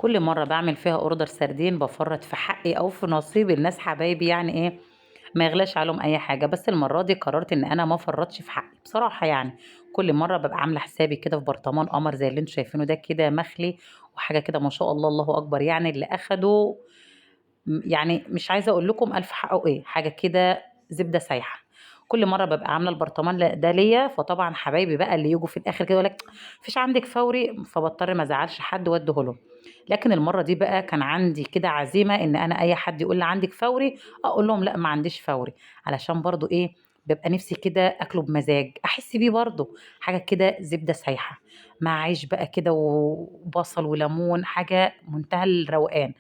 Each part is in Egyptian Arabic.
كل مرة بعمل فيها order سردين بفرط في حقي او في نصيب الناس حبايبي، يعني ايه ما يغلاش عليهم اي حاجة. بس المرة دي قررت ان انا ما افرطش في حقي بصراحة. يعني كل مرة ببقى عامله حسابي كده في برطمان قمر زي اللي انتوا شايفينه ده كده مخلي وحاجه كده ما شاء الله الله اكبر، يعني اللي اخده يعني مش عايزه اقول لكم الف حقه ايه، حاجة كده زبدة سايحه. كل مرة ببقى عامله البرطمان ده ليا، فطبعا حبايبي بقى اللي يجوا في الاخر كده يقول لك مفيش عندك فوري، فبضطر ما ازعلش حد واديه لهم. لكن المرة دي بقى كان عندي كده عزيمة ان انا اي حد يقول لي عندك فوري اقول لهم لا ما عنديش فوري، علشان برضو ايه ببقى نفسي كده اكله بمزاج، احس بيه برضو حاجة كده زبدة سايحه مع عيش بقى كده وبصل وليمون، حاجة منتهى الروقان.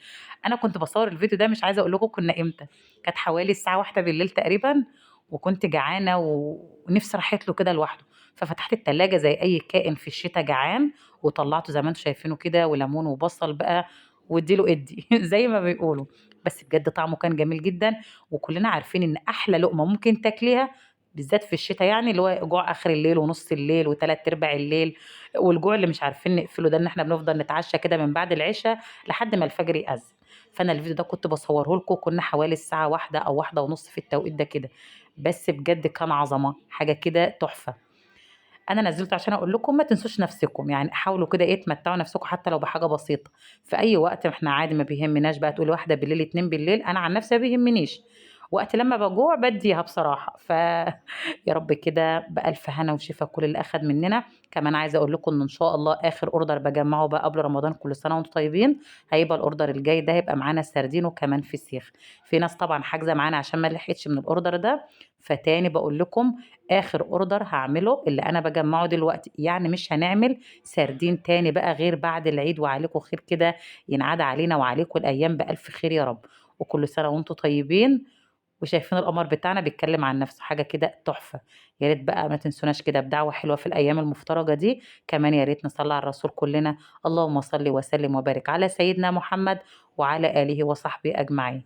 انا كنت بصور الفيديو ده مش عايزه اقول لكم كنا امتى، كانت حوالي الساعة 1 بالليل تقريبا، وكنت جعانة ونفسي راحت له كده لوحده، ففتحت التلاجة زي اي كائن في الشتاء جعان وطلعته زي ما انتم شايفينه كده، وليمون وبصل بقى واديله ادي زي ما بيقولوا. بس بجد طعمه كان جميل جدا، وكلنا عارفين ان احلى لقمة ممكن تاكليها بالذات في الشتاء، يعني اللي هو جوع اخر الليل ونص الليل وثلاث ارباع الليل، والجوع اللي مش عارفين نقفله ده، ان احنا بنفضل نتعشى كده من بعد العشاء لحد ما الفجر يأذن. فانا الفيديو ده كنت بصورة لكم كنا حوالي الساعة 1 او 1:30 في التوقيت ده كده، بس بجد كان عظمه، حاجة كده تحفة. انا نزلته عشان اقول لكم ما تنسوش نفسكم، يعني حاولوا كده ايه تمتعوا نفسكم حتى لو بحاجة بسيطة في اي وقت. احنا عادي ما بيهمناش بقى تقولي 1 بالليل 2 بالليل، انا عن نفسي ما بيهمنيش، وقت لما بجوع بديها بصراحة. ف يا رب كده بالف هنا وشفا كل اللي اخد مننا. كمان عايزه اقول لكم ان ان شاء الله اخر order بجمعه بقى قبل رمضان، كل سنة وانتم طيبين، هيبقى ال order الجاي ده هيبقى معانا سردين وكمان فسيخ. في ناس طبعا حاجزه معانا عشان ما لحقتش من ال order ده، فتاني بقول لكم اخر order هعمله اللي انا بجمعه دلوقتي، يعني مش هنعمل سردين تاني بقى غير بعد العيد، وعليكم خير كده ينعاد علينا وعليكم الايام بالف خير يا رب، وكل سنة وانتم طيبين. وشايفين القمر بتاعنا بيتكلم عن نفسه، حاجة كده تحفة. يا ريت بقى ما تنسوناش كده بدعوة حلوة في الأيام المفترجة دي. كمان يا ريت نصلي على الرسول كلنا، اللهم صل وسلم وبارك على سيدنا محمد وعلى آله وصحبه أجمعين.